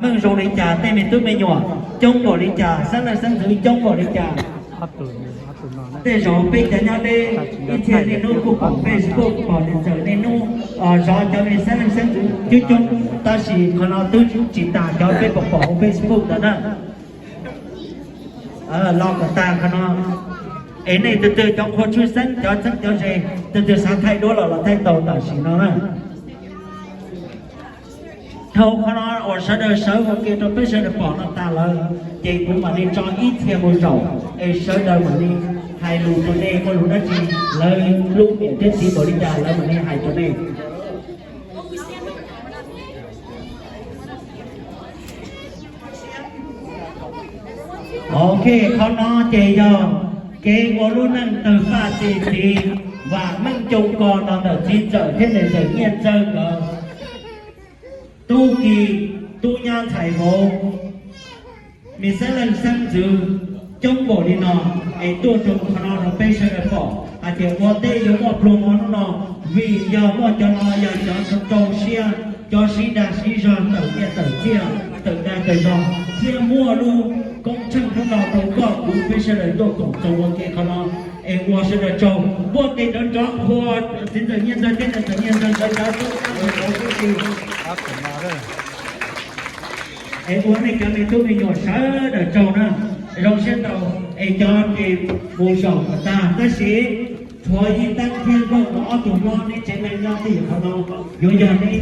Meej zoo li cas, tej me tub me nyuam coob npaum li cas, xeeb leej xeeb ntxwv coob npaum li cas. Tej zaum peb cov nyob deb ib txhia niaj hnub kuj pom Facebook, pom niam txawm niaj hnub zov cov me xeeb leej xeeb ntxwv coob coob, tab sis qhov no twb tsis tas cov peb pom pom hauv Facebook ntawd na. Los kom tag qhov no, es nej tus twg cov qhua tshwj xeeb, cov txheeb cov ze, tus twg xav thaij duab los los thaij tau tam sim no na. Dhau qhov no uas sawv daws sawv ua ke rau peb sawv daws pom no tas lawm, ces kuv mam li tso ib txhia mus zaum, es sawv daws mam li hais lus rau nej, muaj lus dab tsi lawv hlub niam thiab txiv npaum li cas lawv mam li hais rau nej. Ok, qhov no ces yog kev ua lub neej tawg faj txi txiv, vam meej coom kos los ntawm txiv ntxawm thiab niam ntxawm Nyiaj Ntxawg nkawd. Tub Kis, tub nyab ntxhais vauv, me xeeb leej xeeb ntxwv coob npaum li no, es tuaj rau qhov no rau peb sawv daws pom hais tias ua teb yuav muaj pluag mov hnub no, vim yog muaj cov no yog cov rau siab, cov siv dag siv zog tawm nyiaj tawm txiaj, tawm dag tawm zog, thiaj muaj lub koob tsheej hnub no rau koj kuv peb sawv daws tuaj koom txoos ua ke qhov no, es ua sawv daws tsaug. Npuaj tes nrov nrov qhuas txiv ntxawm Nyiaj Ntxawg thiab niam ntxawm Nyiaj Ntxawg nkawd cov tub rau sawv daws tau tub si. Es ua nej cov me tub me nyuam sawv daws tsaug na, zoo siab ntau. Es cov ces mus zaum kom tag, tab sis tshuav Yij Teeb thiab Nkauj Nkaus ob tug hlob neb tsev neeg nyob twj ywm qhov no, yuav yog neb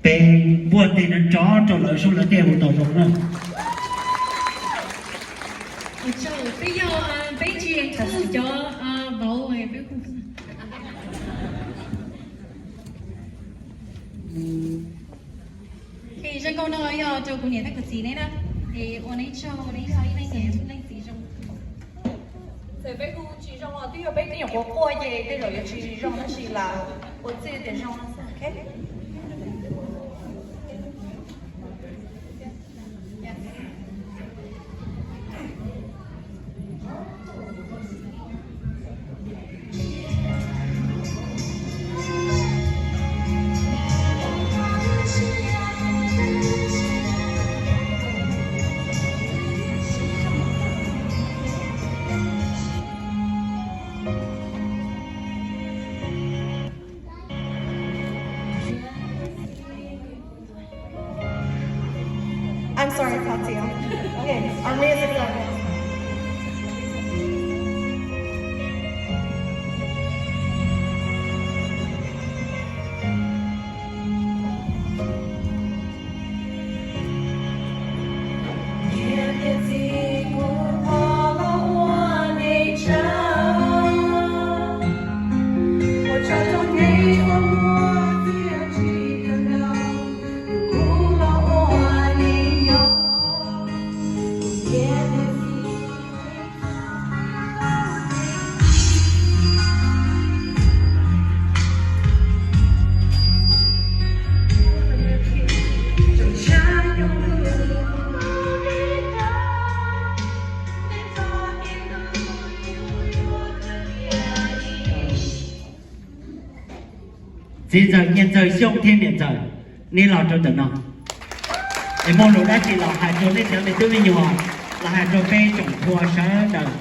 Peb npuaj tes nrov nrov rau lawv sub lawv thiaj hu tau zoo na. Peb yog, peb tsis hu cov vauv, peb hu. Ces zoo nkauj no yog rau kuv niam thiab kuv txiv neb na. Es ua neb tsaug, neb yog ib leej niam leej txiv zoo. Txawm peb hu tsis zoo los twb yog peb me nyuam quav quaj ces tej zaum yuav tsis zoo tab sis lam ua txij tias zoo no xwb, ok. Txiv ntxawm, niam ntxawm Xyooj thiab niam ntxawm, neb los rau ntawm no. Es muaj lus dab tsi los hais rau nej cov me tub me nyuam, los hais rau peb tsoom tshua sawv daws.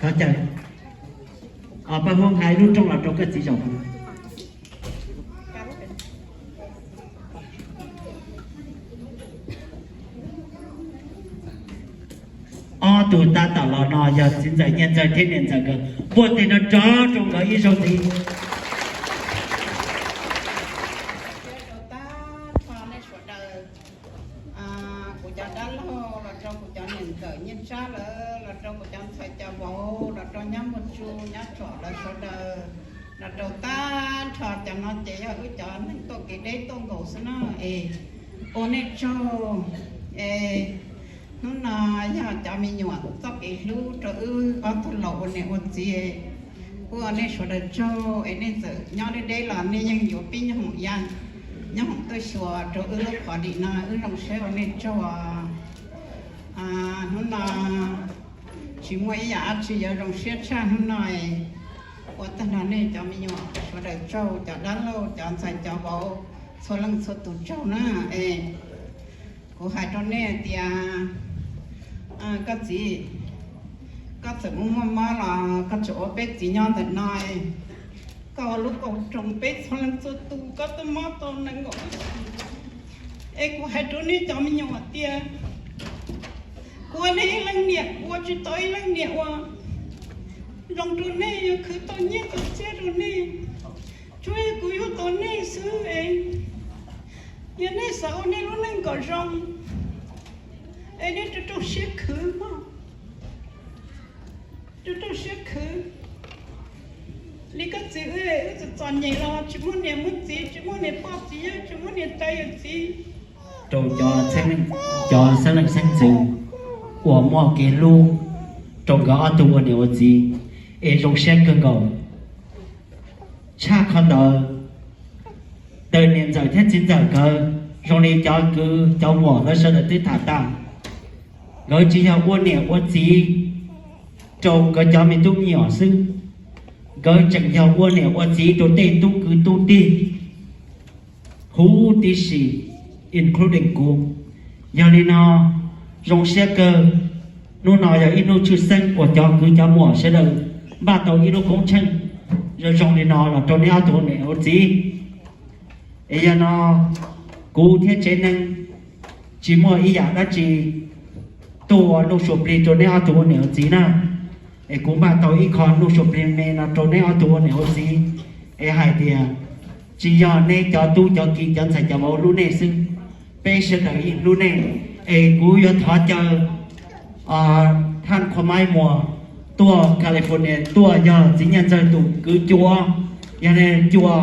Thov caw Paj Hub hais lub rooj los rau koj txiv zaum. Ob tug tab tom los no yog txiv ntxawm Nyiaj Ntxawg thiab niam ntxawm nkawd npuaj teg no rov rau nkawd ib zaug ntxiv. Rau tag nrho nej sawv daws, kuv cov dab laug los rau kuv cov niam ntxawm Nyiaj Tsab lawm, los rau kuv cov ntxhais cov vauv, los rau nyab Muaj Tsu nyab Tsom lawv sawv daws, los rau tag nrho cov no ces yog wb cov neeg tuaj kev deb tuaj nkaus xwb na. Es ua nej tsaug, es hnub no yog cov me nyuam txoj kev hlub rau wb ob tug laus ua niam ua txiv. Ua nej sawv daws tsaug es nej txawm nyob deb deb los nej yeej yuav pib nyob hoom ya, nyob hoom tuaj xyuas rau wb lub qhov dim no, wb zoo siab ua nej tsaug. Hnub no tsis muaj ib yam dab tsi yuav zoo siab tshaj hnub no. Ua tag nrho nej cov me nyuam sawv daws tsaug, cov dab laug, cov ntxhais cov vauv, txhua leej txhua tus tsaug na. Es kuv hais rau nej hais tias, koj txiv, koj txawm muaj muaj mob los koj tseem ua peb txiv nyob ntawm no. Koj ua lub kaus roos peb txhua leej txhua tus, koj tuaj mob tau nees nkaum lub xyoo. Es kuv hais rau nej cov me nyuam hais tias, kuv ua nej ib leej niam, kuv ua tsis tau ib leej niam uas zoo rau nej, yuav khwv tau nyiaj tau txiaj rau nej. Tsuas yog kuv yuav tau nej xwb es, yog nej xav ua nej lub neej kom zoo, es nej rau rau siab khwv mog, rau rau siab khwv. Li koj txiv wb, wb txom txom nyem los tsis muaj niam muaj txiv, tsis muaj niam poj txiv yawg, tsis muaj niam tais yawm txiv. Rau cov xeeb leej xeeb ntxwv uas muaj kev hlub rau nkawd ob tug ua niam ua txiv, es zoo siab kawg nkaus. Tshaj qhov ntawd, ntawm niam ntxawm thiab txiv ntxawm nkawd, zoo li cov kwv cov muam lawv sawv daws twb tham tag, nkawd tsis yog ua niam ua txiv rau nkawd cov me tub me nyuam xwb, nkawd tseem yog ua niam ua txiv rau tej tub kwv tub tij huv tib si, including kuv. Yog li no, zoo siab kawg, hnub no yog ib hnub tshwj xeeb uas cov kwv cov muam sawv daws npaj tau ib lub koob tsheej zoo zoo li no los rau neb ob tug ua niam ua txiv. Es yog no, kuv thiab tsev neeg tsis muaj ib yam dab tsi tuaj ua nuj sua plig rau neb ob tug ua niam ua txiv na. Es kuv npaj tau ib qho nuj sua plig me no rau neb ob tug ua niam ua txiv, es hais tias tsis yog neb cov tub cov ki cov ntxhais cov vauv hlub nej xwb, peb sawv daws yeej hlub nej. Es kuv yuav thov caw Thaj Qhua Maib Muas tuaj California tuaj, yog txiv Nyiaj Ntxawg tus kwv Cua, yog ne Cua.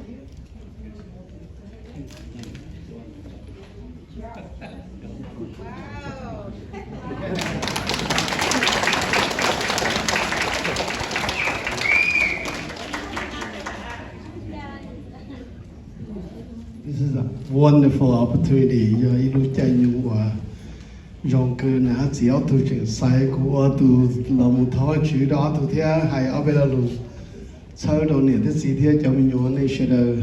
This is a wonderful opportunity. Yog ib lub caij nyoog uas zoo kawg na, txiv ob tug tseem xaiv kuv ua tus los mus thov Vajtswv rau ob tug thiab hais ob peb lo lus txhawb rau niam thiab txiv thiab cov me nyuam nej sawv daws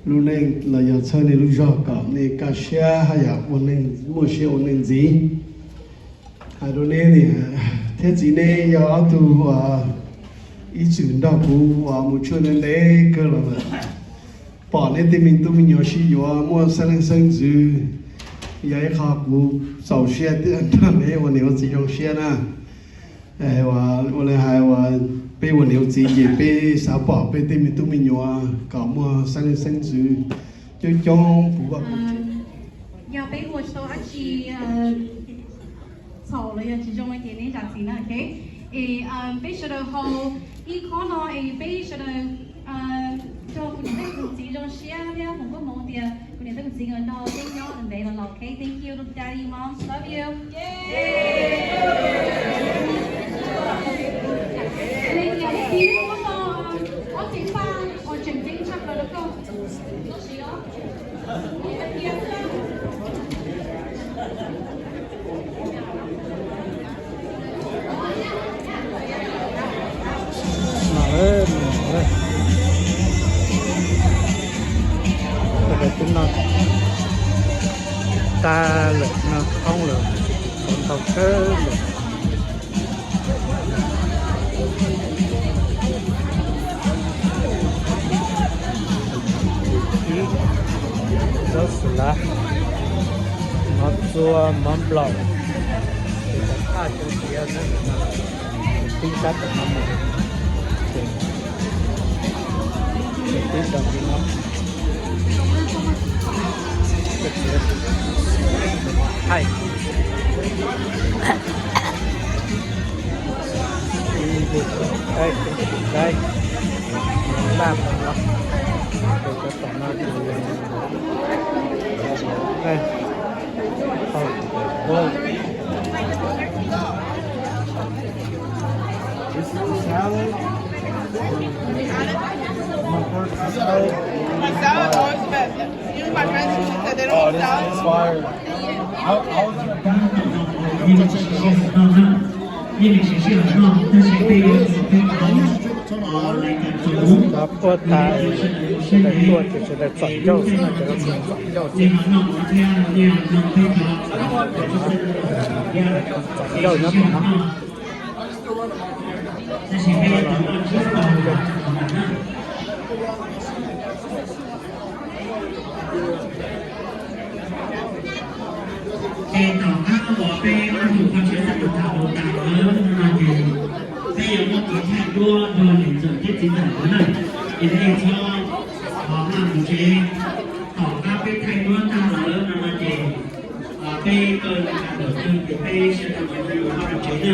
lub neej los yog txhawb nej lub zog kom nej kaj siab haj yam ua neej muaj siab ua neej ntxiv. Hais rau nej niam thiab txiv, nej yog ob tug uas ib txwm nrog kuv uas mus tshuaj ntev ntev kawg los lawm. Pom nej tej me tub me nyuam sib yuav muaj xeeb leej xeeb ntxwv, yog ib qho kuv txaus siab thiab nrog nej ua niam ua txiv zoo siab na. Ua li hais uas peb ua niam ua txiv ces peb xav pom peb tej me tub me nyuam kom muaj xeeb leej xeeb ntxwv coob coob puv vaj puv tsev. Yog peb ua tsis tau dab tsi txhaum los yog tsis zoo ces neb zam txim na, ok. Es peb sawv daws haus ib khob no es peb sawv daws nrog kuv niam thiab kuv txiv zoo siab thiab foom koob hmoov tias kuv niam thiab kuv txiv nkawd nrog peb nyob ntev los los, ok. Thank you, daddy, mom, love you. Ob tseem paj uas tseem ceeb tshaj plaws rau koj. Twb no tag lawm, no khoob lawm, tsis tau kawg lawm. Ib, zaub xwm lav, mov txua, mov nplaum, ces cov thaj cov tiav xwb, tib sab tom no mus, ces tib rau tim no. Thaij. Ib, ib, ib, laj no, cov tom no ces, this is the salad. My first salad. My salad always the best. Even my friends who said they don't eat salad. Oh, this is fire. I, I was in a bad mood. Puab tas, sawv daws tuaj ces sawv daws txom ncauj xwb no, cov no txom ncauj thiab. Txom ncauj nyob tom no. Ces tom qab uas peb ob tug poj ntsuam tau tham hluas tas lawm no ces peb yuav muab kev thaij duab rau niam ntxawm thiab txiv ntxawm lawv na. Ces nej txhob ho maj mus tsev. Tom qab peb thaij duab tag lawm no no ces peb kaw li cas tawm twg ces peb sawv daws yuav maj mus tsev na.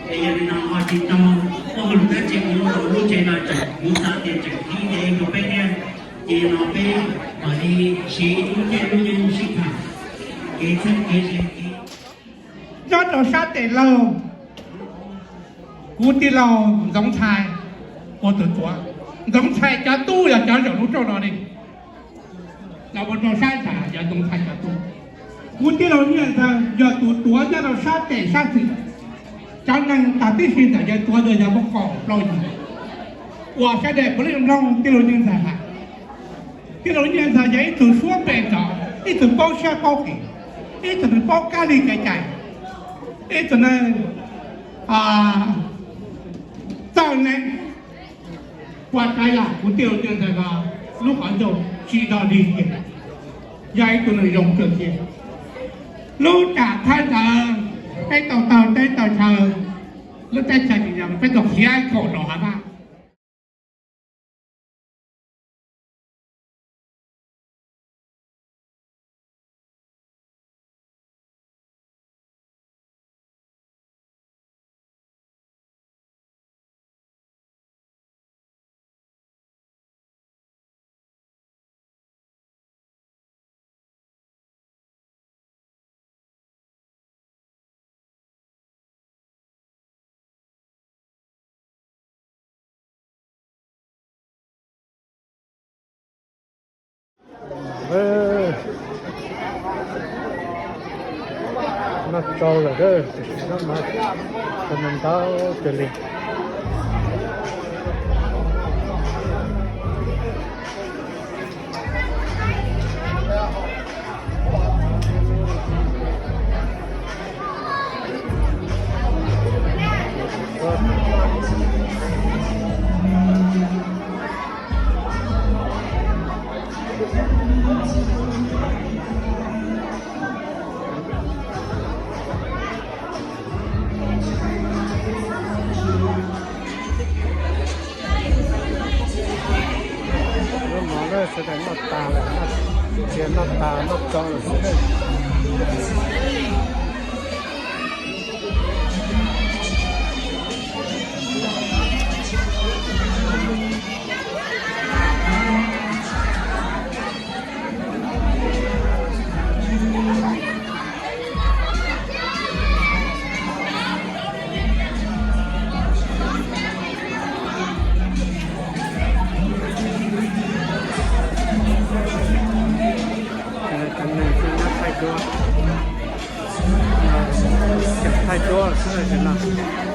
Es yog li no ho tsis tau ua hauj lwm dab tsi mus rau lub tsev no, tseem kuv xav tias tseem khib ntev rau peb thiab. Ces no peb mam li siv lub caij lub nyoog sib tham, kev txheeb kev ze kev. Nyob rau sab tes laug, kuv tij laug Ntxoov Ntxhais ua tus tuav. Ntxoov Ntxhais cov tub yog cov zaum lub rooj no li. Los mus rau sab nram yog Ntxoov Ntxhais cov tub. Kuv tij laug Nyiaj Ntxawg yog tus tuav nyob rau sab tes sab xis. Cov neeg tag tib si ntawm yawg tuav ntawd yog muaj kaum plaub yig. Ua sab dej puav leej mloog tij laug Nyiaj Ntxawg hais. Tij laug Nyiaj Ntxawg yog ib tug suab npe nrov, ib tug paub siab paub qis, ib tug neeg paub kab li kev cai, ib tug neeg txawj neeg. Ua tsav yam kuv tij laug Nyiaj Ntxawg no lub qhov ncauj tsis dog dig kiag, yog ib tug neeg zoo kawg kiag. Lub tsam thawj ntawd peb tau taug teb taug chaw, lub teb chaws tsis zoo peb tau khiav khaum rau hav vaj. Noj tsau lawm, tam sim no mas tau ntau kawg li. Lub no na sawv daws noj tas lawm, noj, tsis noj tas, noj tsau lawm xwb na. Cov neeg thaij duab, thaij duab xwb no.